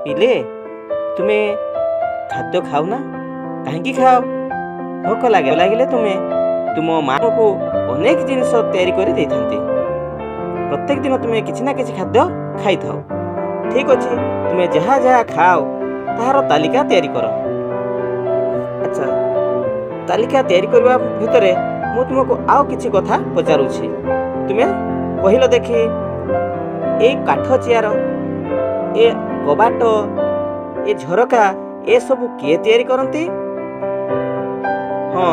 ପିଲେ, ତୁମେ ଖାଦ୍ୟ ଖାଉନା? କାହିଁକି ଖାଅ? ଭୋକ ଲାଗେ। ଲାଗିଲେ ତୁମେ ତୁମ ମାଆକୁ ଅନେକ ଜିନିଷ ତିଆରି କରି ଦେଇଥାନ୍ତି। ପ୍ରତ୍ୟେକ ଦିନ ତୁମେ କିଛି ନା କିଛି ଖାଦ୍ୟ ଖାଇଥାଅ। ଠିକ୍ ଅଛି, ତୁମେ ଯାହା ଯାହା ଖାଅ ତାହାର ତାଲିକା ତିଆରି କର। ଆଚ୍ଛା, ତାଲିକା ତିଆରି କରିବା ଭିତରେ ମୁଁ ତୁମକୁ ଆଉ କିଛି କଥା ପଚାରୁଛି। ତୁମେ କହିଲ ଦେଖି, ଏଇ କାଠ ଚେୟାର, ଏ କବାଟ, ଏ ଝରକା, ଏସବୁ କିଏ ତିଆରି କରନ୍ତି? ହଁ,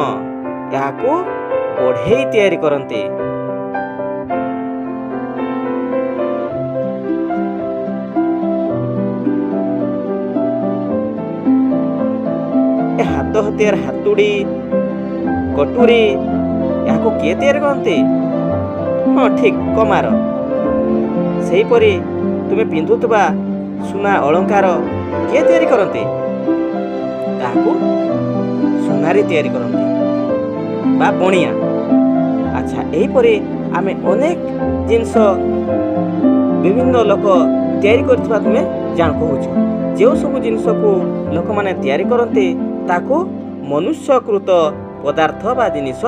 ଏହାକୁ ବଢ଼େଇ ତିଆରି କରନ୍ତି। ଏ ହାତ ହତିଆର, ହାତୁଡ଼ି, କଟୁରୀ, ଏହାକୁ କିଏ ତିଆରି କରନ୍ତି? ହଁ, ଠିକ୍, କମାର। ସେହିପରି ତୁମେ ପିନ୍ଧୁଥିବା ସୁନା ଅଳଙ୍କାର କିଏ ତିଆରି କରନ୍ତି? ତାହାକୁ ସୁନାରୀ ତିଆରି କରନ୍ତି ବା ବଣିଆ। ଆଚ୍ଛା, ଏହିପରି ଆମେ ଅନେକ ଜିନିଷ ବିଭିନ୍ନ ଲୋକ ତିଆରି କରିଥିବା ତୁମେ ଜାଣ କହୁଛ। ଯେଉଁ ସବୁ ଜିନିଷକୁ ଲୋକମାନେ ତିଆରି କରନ୍ତି, ତାକୁ ମନୁଷ୍ୟକୃତ ପଦାର୍ଥ ବା ଜିନିଷ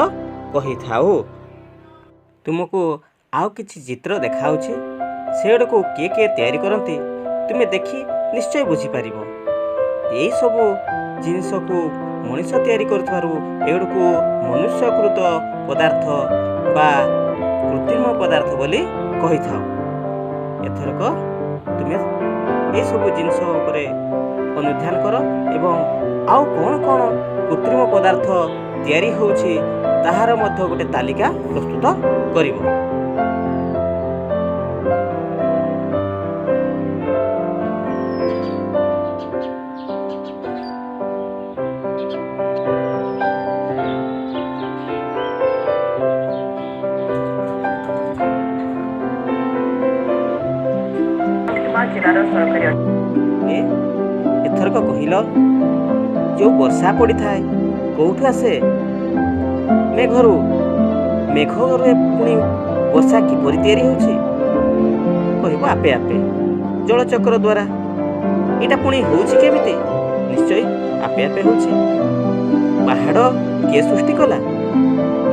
କହିଥାଉ। ତୁମକୁ ଆଉ କିଛି ଚିତ୍ର ଦେଖାଉଛି। ସେଗୁଡ଼ିକୁ କିଏ କିଏ ତିଆରି କରନ୍ତି, ତୁମେ ଦେଖି ନିଶ୍ଚୟ ବୁଝିପାରିବ। ଏହିସବୁ ଜିନିଷକୁ ମଣିଷ ତିଆରି କରୁଥିବାରୁ ଏଗୁଡ଼ିକୁ ମନୁଷ୍ୟକୃତ ପଦାର୍ଥ ବା କୃତ୍ରିମ ପଦାର୍ଥ ବୋଲି କହିଥାଉ। ଏଥରକ ତୁମେ ଏସବୁ ଜିନିଷ ଉପରେ ଅନୁଧ୍ୟାନ କର ଏବଂ ଆଉ କ'ଣ କ'ଣ କୃତ୍ରିମ ପଦାର୍ଥ ତିଆରି ହେଉଛି, ତାହାର ମଧ୍ୟ ଗୋଟେ ତାଲିକା ପ୍ରସ୍ତୁତ କରିବ। ଜିଲ୍ଲାର ସରକାରୀ ଏ ଏଥରକ କହିଲ, ଯେଉଁ ବର୍ଷା ପଡ଼ିଥାଏ କେଉଁଠୁ ଆସେ? ମେଘରୁ। ମେଘରେ ପୁଣି ବର୍ଷା କିପରି ତିଆରି ହେଉଛି? କହିବ, ଆପେ ଆପେ, ଜଳଚକ୍ର ଦ୍ୱାରା। ଏଇଟା ପୁଣି ହେଉଛି କେମିତି? ନିଶ୍ଚୟ ଆପେ ଆପେ ହେଉଛି। ପାହାଡ଼ କିଏ ସୃଷ୍ଟି କଲା?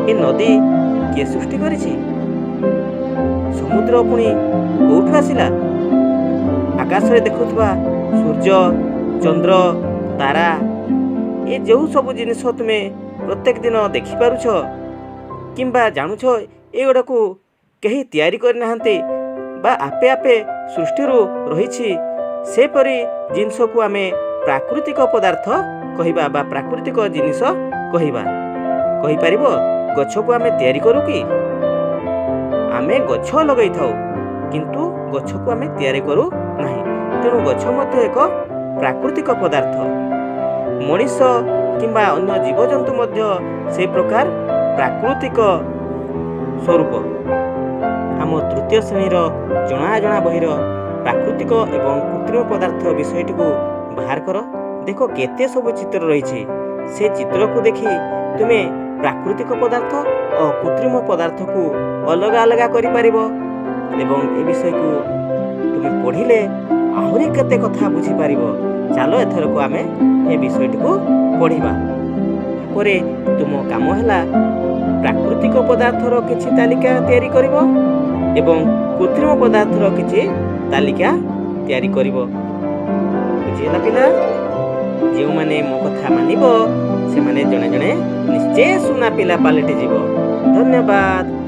ଏ ନଦୀ କିଏ ସୃଷ୍ଟି କରିଛି? ସମୁଦ୍ର ପୁଣି କେଉଁଠୁ ଆସିଲା? ଆକାଶରେ ଦେଖୁଥିବା ସୂର୍ଯ୍ୟ, ଚନ୍ଦ୍ର, ତାରା, ଏ ଯେଉଁ ସବୁ ଜିନିଷ ତୁମେ ପ୍ରତ୍ୟେକ ଦିନ ଦେଖିପାରୁଛ କିମ୍ବା ଜାଣୁଛ, ଏଗୁଡ଼ାକୁ କେହି ତିଆରି କରିନାହାନ୍ତି ବା ଆପେ ଆପେ ସୃଷ୍ଟିରୁ ରହିଛି। ସେପରି ଜିନିଷକୁ ଆମେ ପ୍ରାକୃତିକ ପଦାର୍ଥ କହିବା ବା ପ୍ରାକୃତିକ ଜିନିଷ କହିବା। କହିପାରିବ, ଗଛକୁ ଆମେ ତିଆରି କରୁ କି? ଆମେ ଗଛ ଲଗାଇଥାଉ, କିନ୍ତୁ ଗଛକୁ ଆମେ ତିଆରି କରୁ ନାହିଁ। ତେଣୁ ଗଛ ମଧ୍ୟ ଏକ ପ୍ରାକୃତିକ ପଦାର୍ଥ। ମଣିଷ କିମ୍ବା ଅନ୍ୟ ଜୀବଜନ୍ତୁ ମଧ୍ୟ ସେଇ ପ୍ରକାର ପ୍ରାକୃତିକ ସ୍ୱରୂପ। ଆମ ତୃତୀୟ ଶ୍ରେଣୀର ଜଣା ଅଜଣା ବହିର ପ୍ରାକୃତିକ ଏବଂ କୃତ୍ରିମ ପଦାର୍ଥ ବିଷୟଟିକୁ ବାହାର କର। ଦେଖ, କେତେ ସବୁ ଚିତ୍ର ରହିଛି। ସେ ଚିତ୍ରକୁ ଦେଖି ତୁମେ ପ୍ରାକୃତିକ ପଦାର୍ଥ ଓ କୃତ୍ରିମ ପଦାର୍ଥକୁ ଅଲଗା ଅଲଗା କରିପାରିବ ଏବଂ ଏ ବିଷୟକୁ ତୁମେ ପଢ଼ିଲେ ଆହୁରି କେତେ କଥା ବୁଝିପାରିବ। ଚାଲ, ଏଥରକୁ ଆମେ ଏ ବିଷୟଟିକୁ ପଢ଼ିବା। ପରେ ତୁମ କାମ ହେଲା ପ୍ରାକୃତିକ ପଦାର୍ଥର କିଛି ତାଲିକା ତିଆରି କରିବ ଏବଂ କୃତ୍ରିମ ପଦାର୍ଥର କିଛି ତାଲିକା ତିଆରି କରିବ। ବୁଝିହେଲା ପିଲା? ଯେଉଁମାନେ ମୋ କଥା ମାନିବ, ସେମାନେ ଜଣେ ଜଣେ ନିଶ୍ଚୟ ସୁନା ପିଲା ପାଲଟି ଯିବ। ଧନ୍ୟବାଦ।